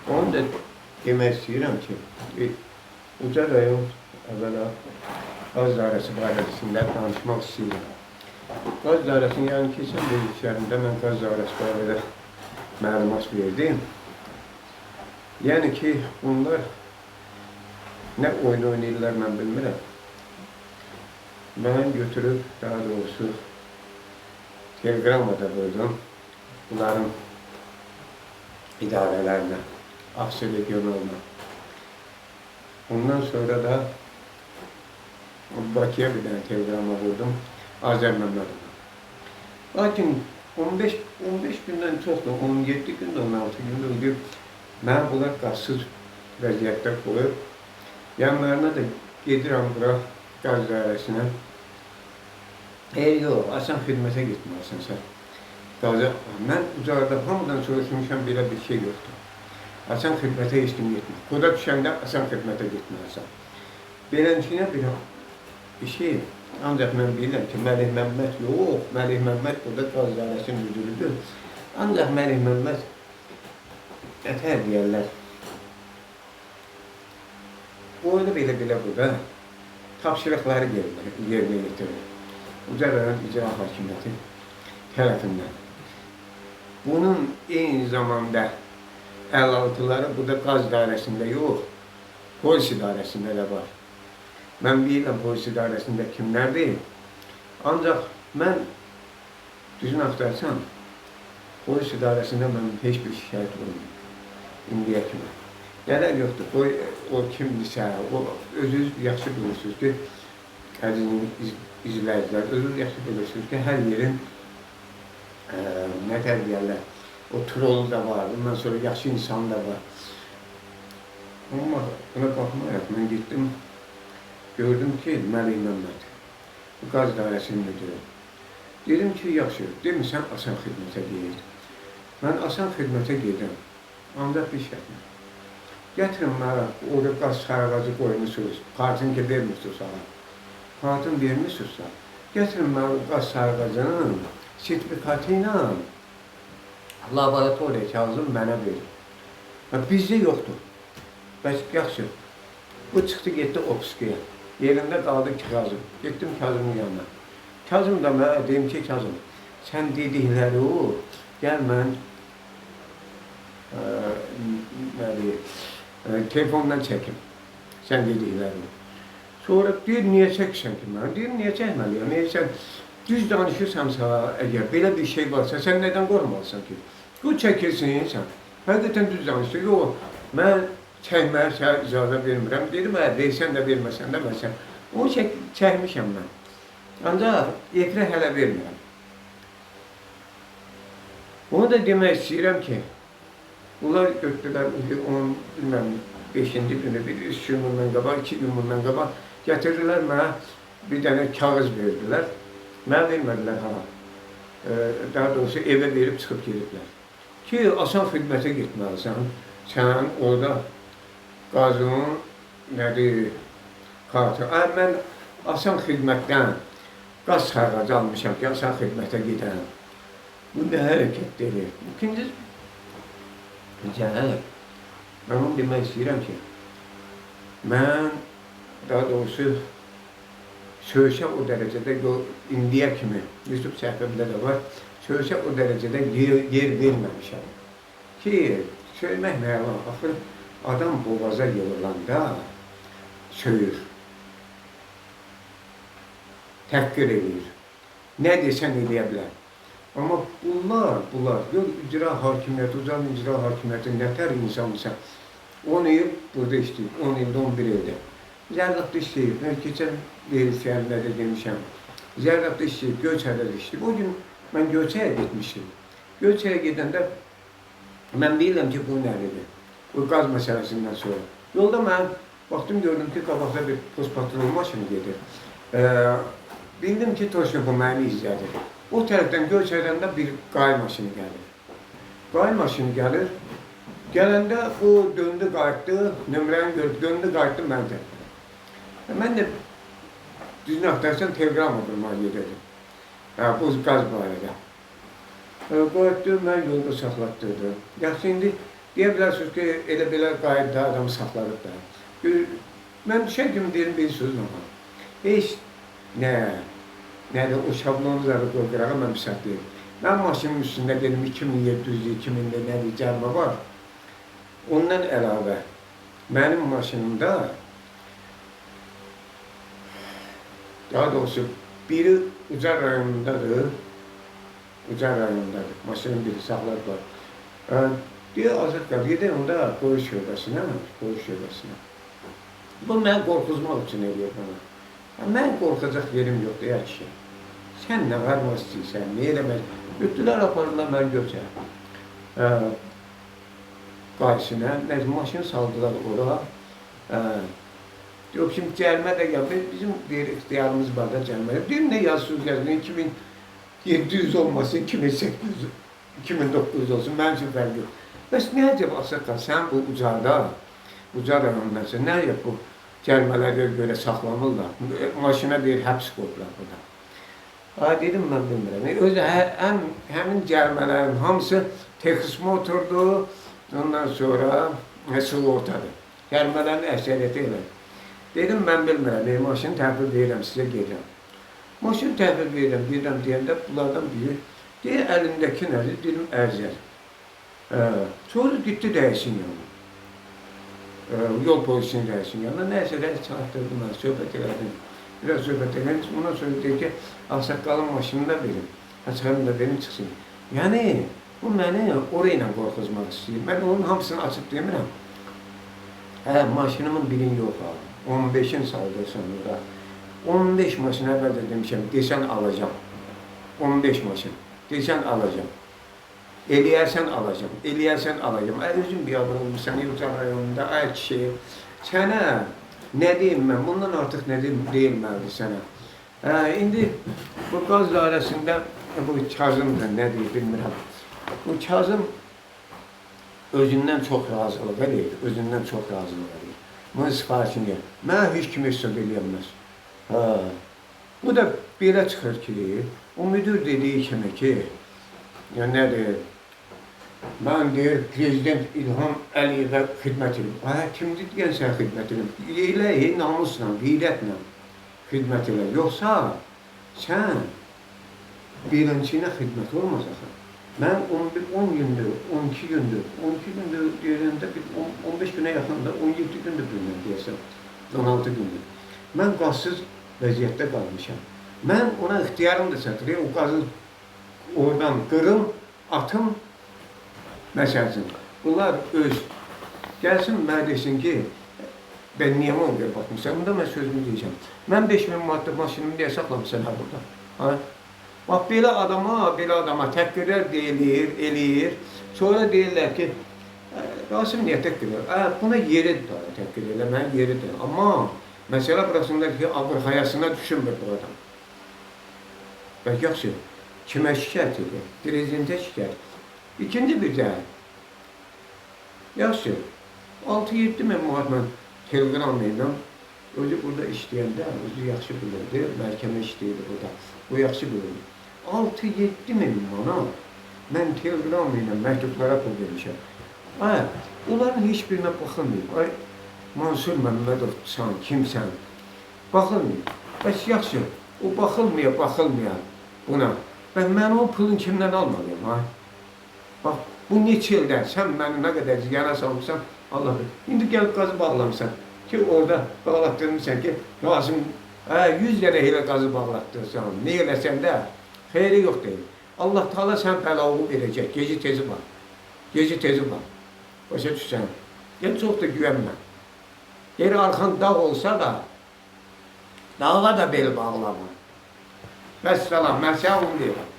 Onu da demək istəyirəm ki, Uca rayon əvvəla qaz idarəsi barəsində danışmaq istəyirəm. Qaz idarəsinin, yəni keçən verilişlərində mən qaz idarəsi barədə məlumat verdim. Yəni ki, bunlar nə oyun oynayırlar, mən bilmirəm. Mən götürüb, daha doğrusu, telegramma da qoydum bunların idarələrinə, Ağsu regionalına. Ondan sonra da Bakıya bir dənə telegramma vurdum, Azər Məmmədova. Lakin 15 gündən çoxdur, 17 gündə, 16 gündə oldu. Mən bunlar qazsız vəziyyətdə qoyub, yanlarına da gedirəm bura qaz idarəsinə. Yox, asan xidmətə getməlisən sən. Qaza, mən ucarda hamıdan soruşmuşam, belə bir şey yoxdur. Asan xidmətə heç kim getmir. Koda düşəndə asan xidmətə getməlisən. Beləncə bir şey, ancaq mən bilirəm ki, Məlik Məmməd yox, Məlik Məmməd burada qaz idarəsinin müdürüdür. Ancaq Məlik Məmməd nətər deyərlər, boynu belə-belə burada tapşırıqları yerinə yetirir. Uca rayon icra hakimiyyəti tərəfindən. Bunun eyni zamanda əlaltıları burada qaz idarəsində yox, polis idarəsində də var. Mən bilirəm polis idarəsində kimlərdir. Ancaq mən düzünü axtarsam, polis idarəsində mənim heç bir şikayət olmayıb indiyə kimi. Nələr yoxdur, o kimdirsə, o özünüz yaxşı bilirsiniz ki, əziz izləyicilər, özünüz yaxşı bilirsiniz ki, hər yerin nətər deyərlər, o trollu da var, ondan sonra yaxşı insan da var. Amma buna baxmayaraq mən getdim, gördüm ki, Məlik Məmməd, bu qaz idarəsinin müdürü. Dedim ki, yaxşı, demirsən asan xidmətə gedir. Mən asan xidmətə gedirəm, ancaq bir şərtlə. Gətirin mənə, orada qaz sarğacı qoymuşsunuz, kartın ki vermişsiniz sana. Kartın vermişsinizsə, gətirin mənə qaz sarğacının sertifikatı ilə laboratoriya kağızını mənə verin. Bizdə yoxdur. Bəs yaxşı, bu çıxdı getdi Opskiyə. Yerində qaldı Kazım. Getdim Kazımın yanına. Kazım da mənə deyim ki, Kazım, sən dedikləri o, gəl mən telefondan çəkim, sən dediklərini. Sonra deyir, niyə çəksən ki mən? Deyir, niyə çəkməliyəm? Niyə sən düz danışırsansa, əgər belə bir şey varsa, sən nədən qormalısan ki? Bu çəkilsin sən. Həqiqətən düz danışır. Yox, mən çəkməyə icazə vermirəm. Dedim, versən də verməsən də mən sən. Onu çəkmişəm mən. Ancaq efirə hələ vermirəm. Onu da demək istəyirəm ki, bunlar götürdülər, onun, bilməm, 5-ci günü, bir 3 gün bundan qabaq, 2 gün bundan qabaq gətirdilər mənə bir dənə kağız verdilər. Mənə vermədilər ha. Daha doğrusu evə verib çıxıb gediblər. Ki, asan xidmətə getməlisən, sən orada qazın, nədir, kartı. Mən asan xidmətdən qaz sarğacı almışam ki, asan xidmətə gedəm. Bu nə hərəkət edir? İkinci, cəhət, mən onu demək istəyirəm ki, mən daha doğrusu söyüşə o dərəcədə indiyə kimi, YouTube səhifəmdə də var, söyüşə o dərəcədə yer verməmişəm ki, söymək nə var? Axır, adam boğaza yığılanda söyür, təhqir eləyir, nə desən eləyə bilər. Amma bunlar, yox, icra hakimiyyəti, ucan icra hakimiyyəti nətər insansa, 10 il burada işləyib, 10 ildə, 11 ildə. Zərrabda işləyib, mən keçən verilişlərində də demişəm, Zərrabda işləyib, Göyçayda da işləyib. O gün mən Göyçaya getmişdim. Göyçaya gedəndə mən bilirəm ki, bu nədir, bu qaz məsələsindən sonra. Yolda mən baxdım, gördüm ki, qabaqda bir postpatrol maşını gedir. Bildim ki, toşun bu məni izlədir. O tərəfdən Göyçaydan da bir qay maşını gəlir. Qay maşını gəlir. Gələndə o döndü, qayıtdı, nömrəni görüb, döndü, qayıtdı mən tərəfə. Mən də düzünü axtarsan teleqram vurmağa gedirdim. Bu qaz barədə. Qayıtdı, mən yolda saxlatdırdı. Yaxşı, indi Deyə bilərsiniz ki, elə belə qayda adamı saxladıq da. Mən düşən kimi deyirəm bir sözlə var. Heç nədir o şablonu zərə qoy qırağa, mən bir səhv deyim. Mən maşının üstündə dedim 2700, 2000-də nədir cərimə var. Ondan əlavə mənim maşınımda, daha doğrusu biri Ucar rayonundadır, Ucar rayonundadır, maşının biri saxladılar. Deyir, Azad qal, gedək onda polis şöbəsinə, polis şöbəsinə. Bu, mən qorxuzmaq üçün eləyir bana. Mən qorxacaq yerim yoxdur, ya kişi. Sən nə varmaq istəyirsən, nə eləmək? Götürdülər, apardılar mən Göcə. Qayısına, maşını saldılar ora. Yox, şimdi cərimə də gəldi. Bizim deyir, ixtiyarımız var da cərimə. Deyir, nə yazırsınız, yazın, 2700 olmasın, 2800, 2900 olsun, mənim üçün fərqi yox. Bəs nə əcəb Ağsaqqal, sən bu Ucarda, Ucar rayonundasın, nə əcəb bu cərimələrə görə saxlanırlar? Maşına deyir, həbs qoydular burada. Ha, dedim, mən bilmirəm. Özü həmin cərimələrin hamısı texmotordur, ondan sonra sığortadır. Cərimələrin əksəriyyəti elə. Dedim, mən bilmirəm, maşını təhvil verirəm, sizə gedirəm. Maşını təhvil verirəm, gedirəm deyəndə bunlardan biri, deyir, əlindəki nədir? Dedim, ərzər. Sonra getdi rəisin yanına. Yol polisinin rəisinin yanına. Nəysə, rəis çatdırdı mən, söhbət elədim. Biraz söhbət elədim. Ondan sonra deyir ki, Ağsaqqalın maşını da verin, açarını da verin, çıxsın. Yəni, bu məni orayla qorxuzmaq istəyir. Mən onun hamısını açıb demirəm. Hə, maşınımın birini yox aldım. 15-in saldırsan ora. 15 maşın əvvəl də demişəm, desən alacam. 15 maşın, desən alacam. Eləyərsən alacam, eləyərsən alacam. Ay, özün biabır olmuşsan, Ucar rayonunda, ay kişi. Sənə nə deyim mən, bundan artıq nə deyim, deyilməlidir sənə. Hə, indi bu qaz dairəsində bu Kazım da nə deyir, bilmirəm. Bu Kazım özündən çox razılıq eləyir, özündən çox razılıq eləyir. Bunun sifarişini yer. Mənə heç kim heç söz eləyəməz. Hə. Bu da belə çıxır ki, o müdür dediyi kimi ki, ya nədir? Mən deyir, Prezident İlham Əliyevə xidmət edirəm. Hə, kimdir deyən sən xidmət edirəm? Elə, namusla, qeyrətlə xidmət elə. Yoxsa sən belənciyinə xidmət olmaz axı. Mən 10 gündür, 12 gündür, 12 gündür deyəndə 15 günə yaxında, 17 gündür bilməm deyəsən, 16 gündür. Mən qazsız vəziyyətdə qalmışam. Mən ona ixtiyarım da çatır. O qazı oradan qırım, atım, məsəl üçün. Bunlar öz, gəlsin mənə desin ki, ben niyə ona görə batmışam? Bunda mən sözümü deyəcəm. Mən 5000 manatlıq maşınımı niyə saxlamışam hə burada? Ha? Bax, belə adama təhqirlər deyilir, eləyir. Sonra deyirlər ki, Rasim niyə təhqir eləyir? Buna yeridir da, təhqir eləməyin yeridir. Amma məsələ burasında ki, ağır hayasına düşünmür bu adam. Və yaxşı, kimə şikayət edir? Prezidentə şikayət. İkinci bir də, yaxşı, 6-7 min manat mən telegram ilə, özü burada işləyəndə, özü yaxşı bilirdi, məhkəmə işləyirdi burada, o yaxşı bilirdi. 6-7 min manat mən telegram ilə məktublara pul vermişəm. Ay, onların heç birinə baxılmayıb. Ay, Mansur Məmmədovsan, kimsən? Baxılmayıb. Bəs yaxşı, o baxılmaya, baxılmaya buna. Və mən o pulun kimdən almalıyam, ha? Bax, bu neçə ildən sən məni nə qədər ziyana salmışsan, Allah bilir. İndi gəlib qazı bağlamışsan ki, orada bağlatdırmışsan ki, Rasim, 100 dənə elə qazı bağlatdırsan, nə eləsən də, xeyri yox deyil. Allah Teala sən bəlavı verəcək, geci tezi var. Geci tezi var. Başa düşsən. Gəl çox da güvənmə. Geri arxan dağ olsa da, dağa da bel bağlama. Vəssalam, mən sənə onu deyirəm.